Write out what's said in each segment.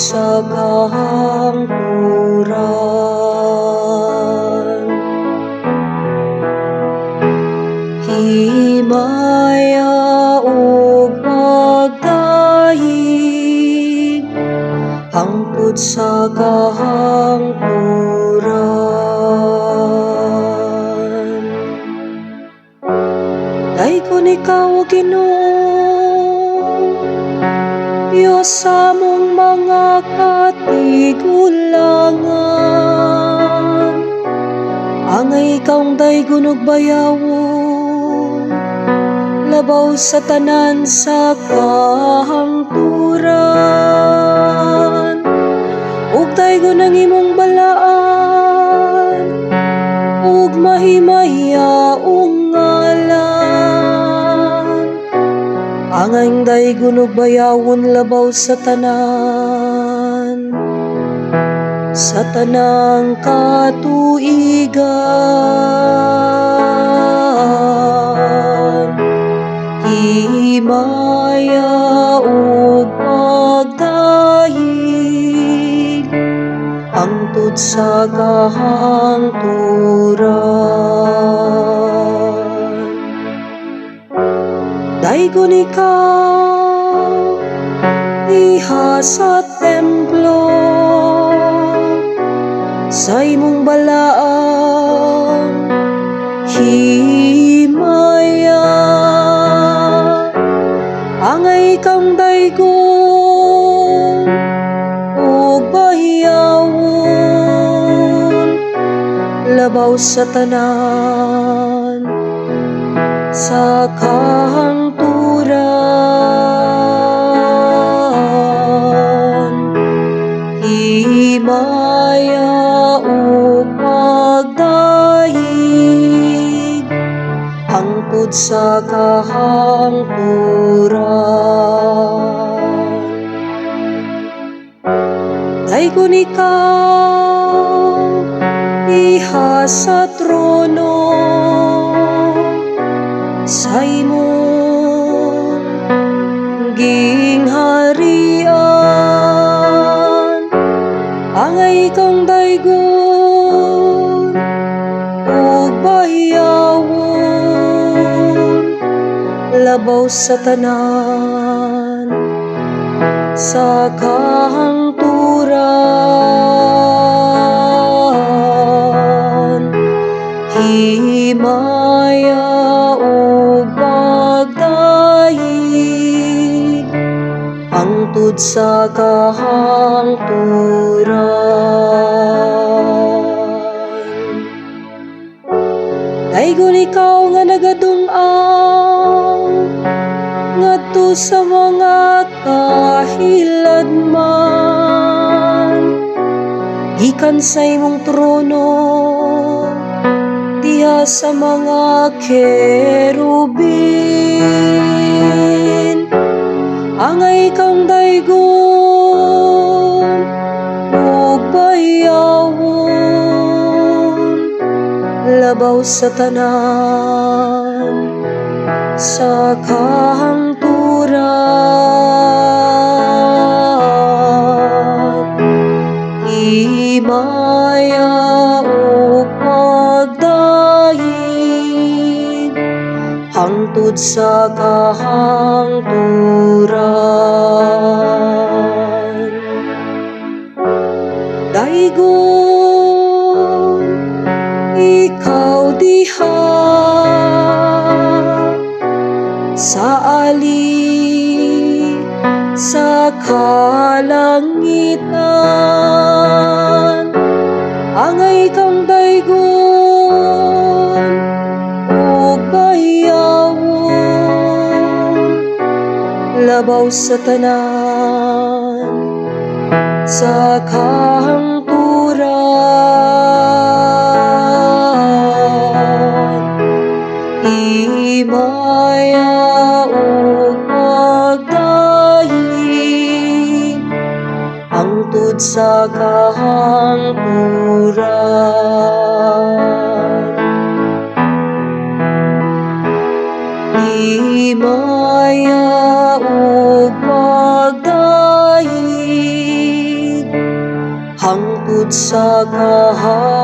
sa kahangturan. Himaya ug pagdayeg hangtod sa kahangturan. Daygon ikaw, Ginoo, Diyos sa among mga katigulangan. Angay ikawng daygon ug bayawon labaw sa tanan sa kahangturan. Ug daygon ang imong balaan ug mahimayaong ngalan. Angay daygon ug bayawon labaw sa tanang katuigan. Himaya ug pagdayeg hangtod sa kahangturan. Daygon ikaw diha sa templo sa imong balaang himaya. Angay kang daygon ug bayawon labaw sa tanan sa kahangturan. Himaya ug pagdayeg hangtod sa kahangturan. Daygon ikaw diha sa trono sa imong gingharian. Angay kang daygon ug bayawon labaw sa tanan sa kahangturan. Himaya ug pagdayeg hangtod sa kahangturan. Daygon ikaw nga nagadung-aw ngadto sa mga kahiladman gikan sa imong trono diha sa mga kerubin. Angay kang daygon ug bayawon labaw sa tanan sa kahangturan. Himaya ug pagdayeg hangtod sa kahangturan. Daygon ikaw diha sa ali sa kalangitan. Angay kang daygon ug bayawon labaw sa tanan sa kahangturan. Himaya ug pagdayeg hangtod sa kahangturan. Himaya ug pagdayeg Hangtod sa kahangturan.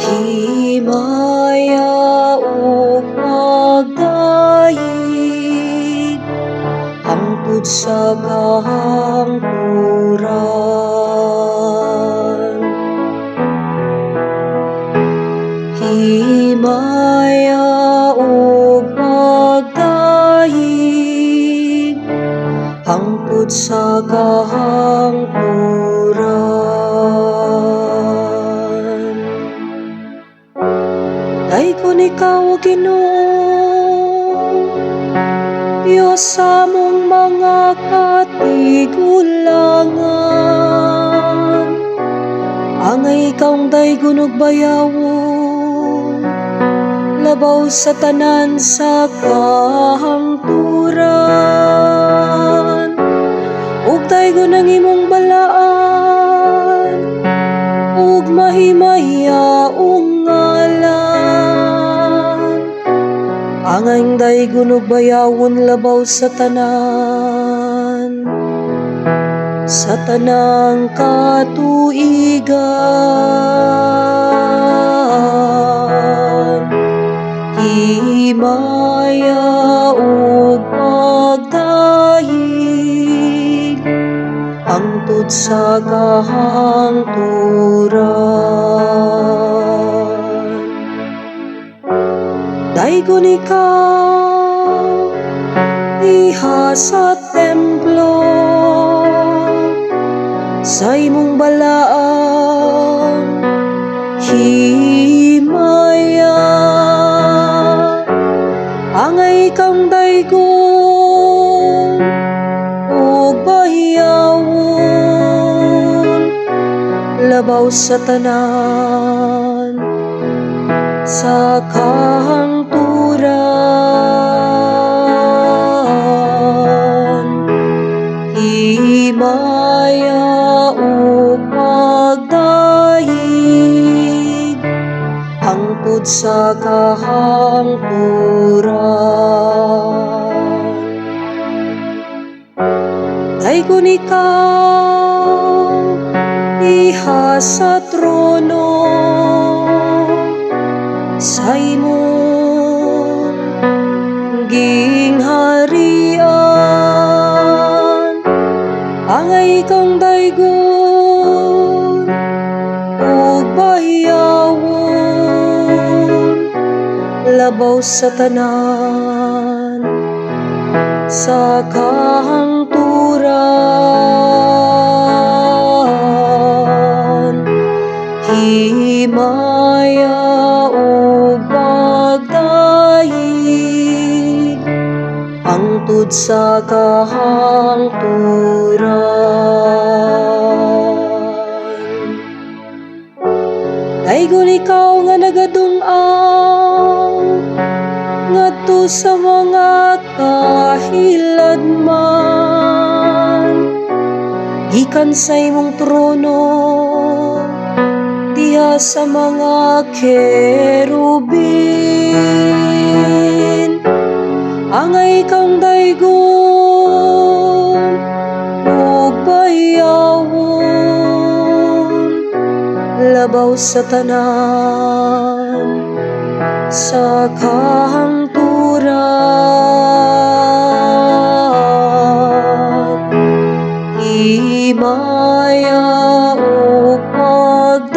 Himaya ug pagdayeg hangtod sa kahangturan. Himaya ug pagdayeg hangtod sa kahangturan. Daygon ikaw, Ginoo, Diyos sa among mga katigulangan. Angay ikawng daygon ug bayawon, labaw sa tanan sa kahangturan. Ug daygon ang imong balaan, ug mahimayaong ngalan. Angay daygon ug bayawon labaw sa tanan, sa tanang katuigan. Himaya ug pagdayeg hangtod sa kahangturan. Daygon ikaw diha sa templo, sa imong balaang himaya. Angay kang daygon ug bayawon labaw sa tanan sa kahangturan. Himaya ug pagdayeg hangtod sa kahangturan. Daygon ikaw diha sa trono, sa imong gingharian. Angay kang daygon ug bayawon labaw sa tanan sa kahangturan. Himaya ug pagdayeg hangtod sa kahangturan. Daygon ikaw nga nagadung-aw ngadto sa mga kahiladman, gikan sa imong trono diha sa mga kerubin. Angay kang daygon ug bayawon labaw sa tanan sa kahangturan. Himaya ug pagdayeg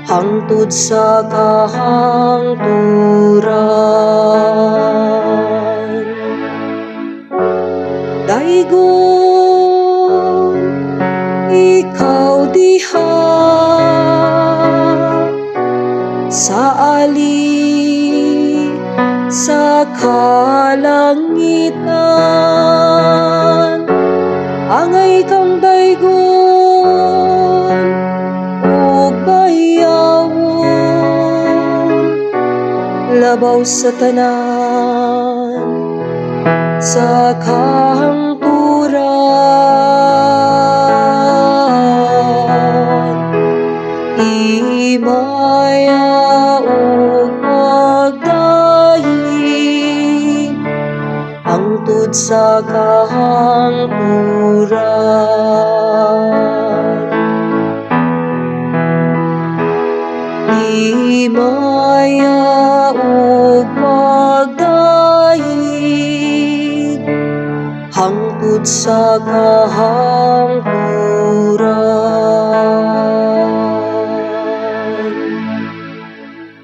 hangtod sa kahangturan. Daygon ikaw diha sa ali sa kalangitan. Angay kang daygon ug bayawon labaw sa tanan sa kahangturan. Labaw sa tanan sa kahangturan. Himaya ug pagdayeg hangtod sa kahangturan. Himaya ug pagdayeg hangtod sa kahangturan.